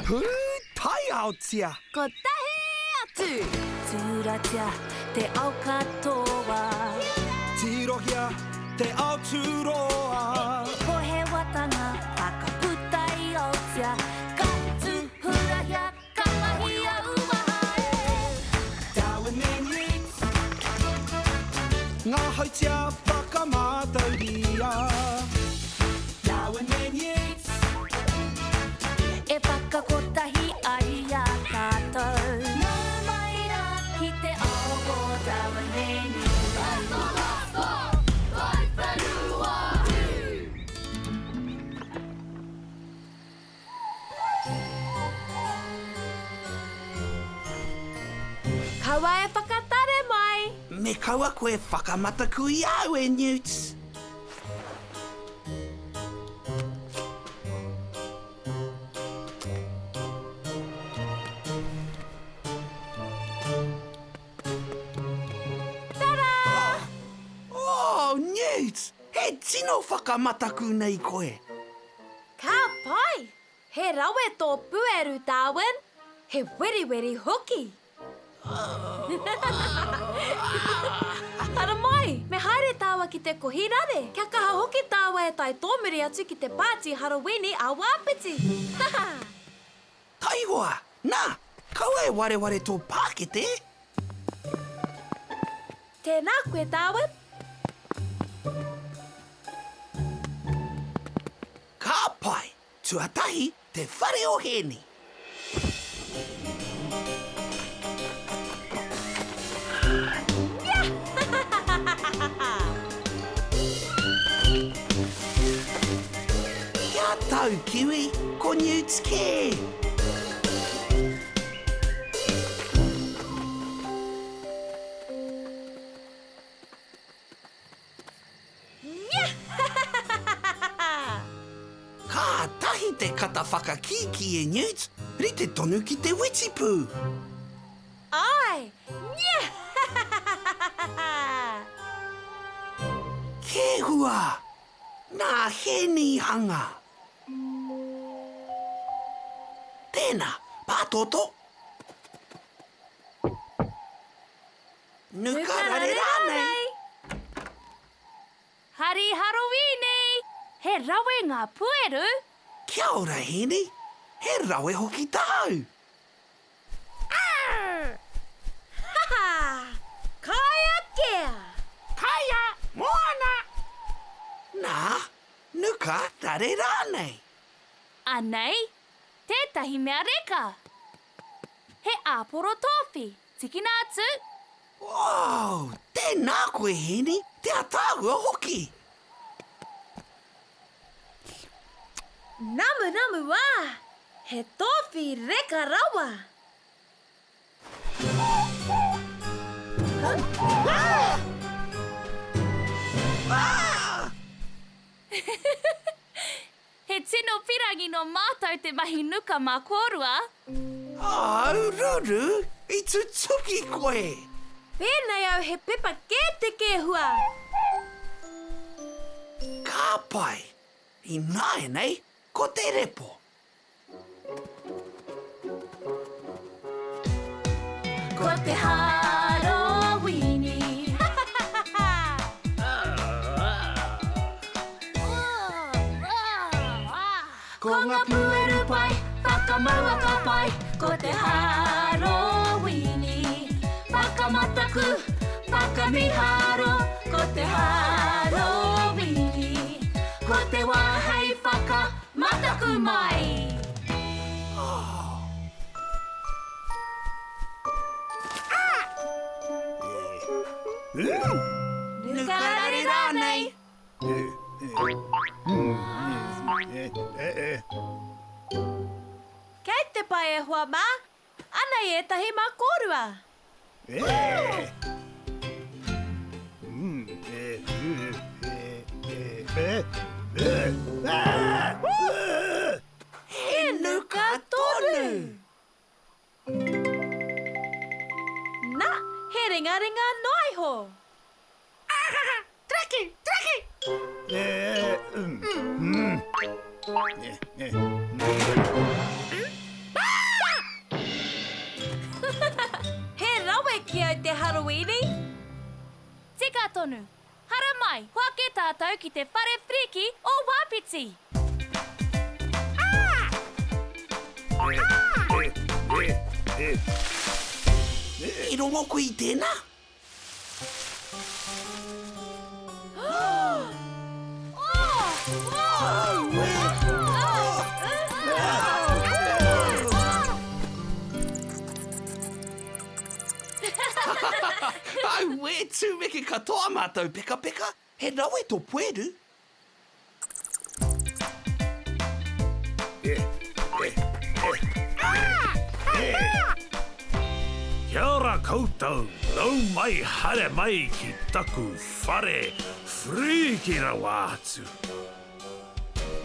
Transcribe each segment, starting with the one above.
Pūtaiaotia! Kotahi atu! Tūratia te ao katoa. Tirohia te ao tūroa. Pohewatanga whakaputa i Aotea. Ka tūhurahia, ka mahia uaha e. Darwin and Yeats. Ngā hautia whakamātauria. Darwin and Yeats. E whakakotahi ai i a tātou. Nau mai rā ki te ao o Darwin and Yeats. Kaua e whakatare mai! Me kaua koe whakamataku i a au e Newts. Tara! Oh, Newt! He tino whakamataku nei koe! Ka pai! He rawe tō pueru, Darwin! He weriweri hoki! Haramai! Me haere tāua ki te kohi rare! Kia kaha hoki tāua e tae tōmuri atu ki te pāti Harowīni a Wāpiti! Haha! Taihoa! Nā, kaua e wareware tō pākete! Tēnā koe, Darwin! Ka pai! Tuatahi, te whare o Hēni. Kia tau, Kiwi, ko Newts kē! Kātahi te kata whakakīkī e Newt, rite tonu ki te witipū. Āe! Kēhua! Nā Hēni i hanga. Tēnā, pātōtō! Nuka rare rānei! Hari Harowīni! He rawe ngā pueru! Kia ora Hēni! He rawe hoki tāu! Arr! Haha! Kaia kea! Kaia moana! Nā, nuka rare rānei! Anei tētahi mea reka! He āporo tōwhi! Tikina atu! Wow! Tēnā koe Hēni, te ataahua hoki! Namunamu ā! He tōwhi reka rawa! He tino pirangi nō mātou te mahi nuka mā kōrua. Au ruru, i tutuki koe! Pēnei au he pepa kē te kēhua! Ka pai! Ināianei, ko te repo. Ko te Hārowīni. Ko ngā pueru pai, whakamaua ka pai, ko te Hārowīni. Whakamataku, whakamīharo, ko te Hārowīni. Ko te wā hei whakamataku mai. Nuka rare rānei! Kei te pai e hoa mā, anei ētahi mā kōrua. He nuka tonu! Na, he ringaringa noa iho. Traki! Traki! Harawīni! Tika tonu! Haramai, hoake tātou ki te whare whriki o Wāpiti! I rongo koe i tēnā? Auē, tumeke katoa mātou pekapeka! He rawe tō pueru! Kia ora koutou, nau mai haere mai ki taku whare whriki rawa atu.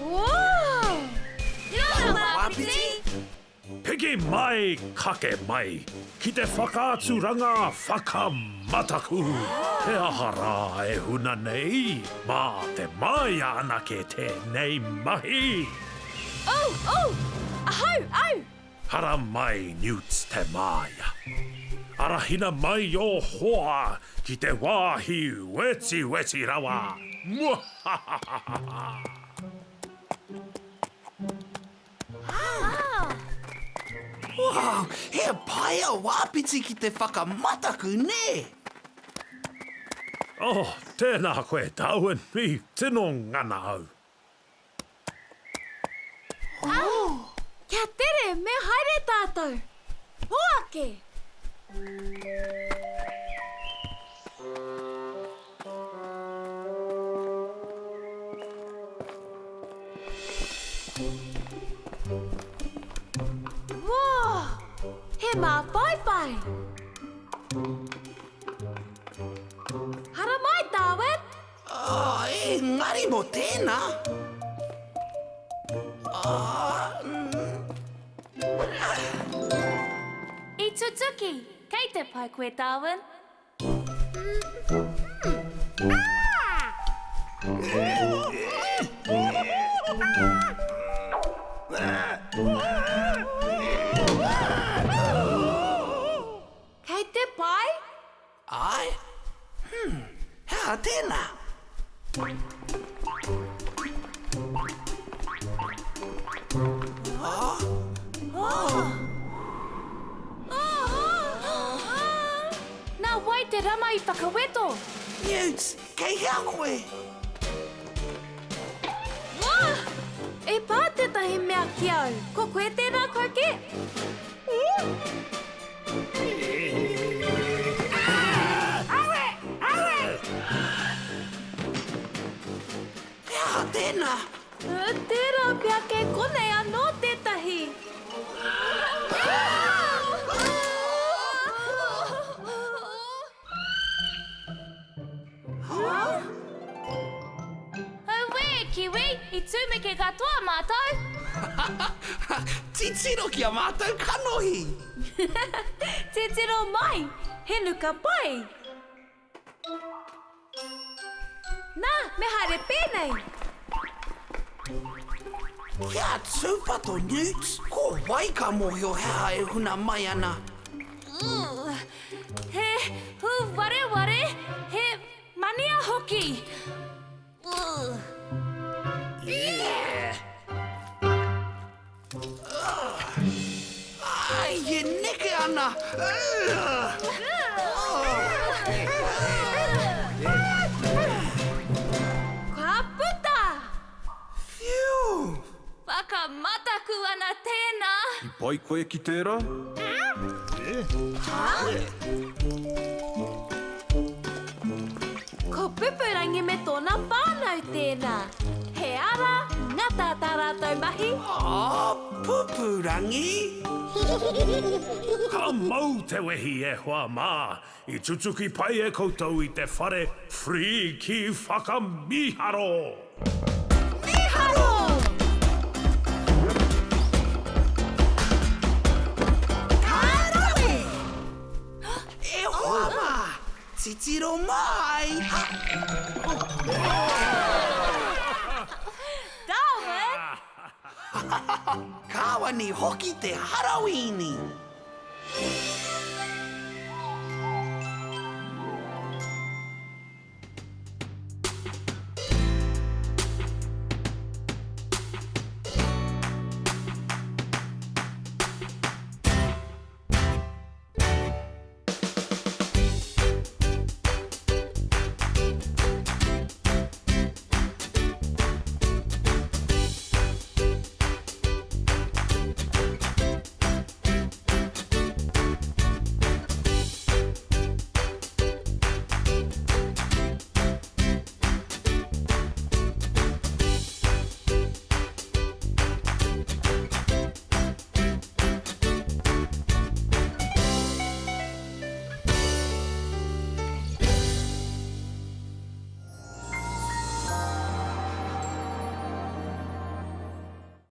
Whoa! Kia ora Wapiti! Piki mai, kake mai, ki te whakaaturanga whakamataku! He aha rā e huna nei? Mā te māia anake tēnei mahi! Oh, oh! Ahau, au! Haramai, Newts te māia. Arahina mai ō hoa ki te wāhi wetiweti rawa! Muahahaha! Wow, he pai a Wāpiti ki te whakamataku, nē? Oh, tēnā koe, Darwin, i tino ngana au. Oh, kia tere, me haere tātou. Hoake! Whoa! He māwhaiwhai! Haramai, Darwin! Oh, engari mō tēnā! Oh, I tutuki! Kei te pai koe, Darwin. Kei te pai? Āe. Hmm, he aha tēnā? Nā wai te rama i whakaweto? Newts, kei hea koe? Wah! E pā tētahi mea ki au. Ko koe tērā, Koke? He aha tēnā? Tērā pea kei konei anō tētahi. Auē, Kiwi, i tumeke katoa mātou! Titiro ki a mātou kanohi! Titiro mai, he nuka pai! Nā, me haere pēnei! Kia tūpato, Newt! Ko wai ka mōhio he aha e huna mai ana? Ugh! He hūwareware, he mania hoki! Ugh! Ai, e neke ana! Ka puta! Whiu! Whakamataku ana tēnā! I pai koe ki tērā? Ko Pupurangi me tōna whānau tēnā. He ara ngata tā rātou mahi. Ā, Pupurangi! Ka mau te wehi e hoa mā, i tutuki pai e koutou i te whare whrīki whakamīharo! Mīharo! Ka rawe! E hoa mā! Titiro mai! Darwin! Kāwani hoki te harawīni!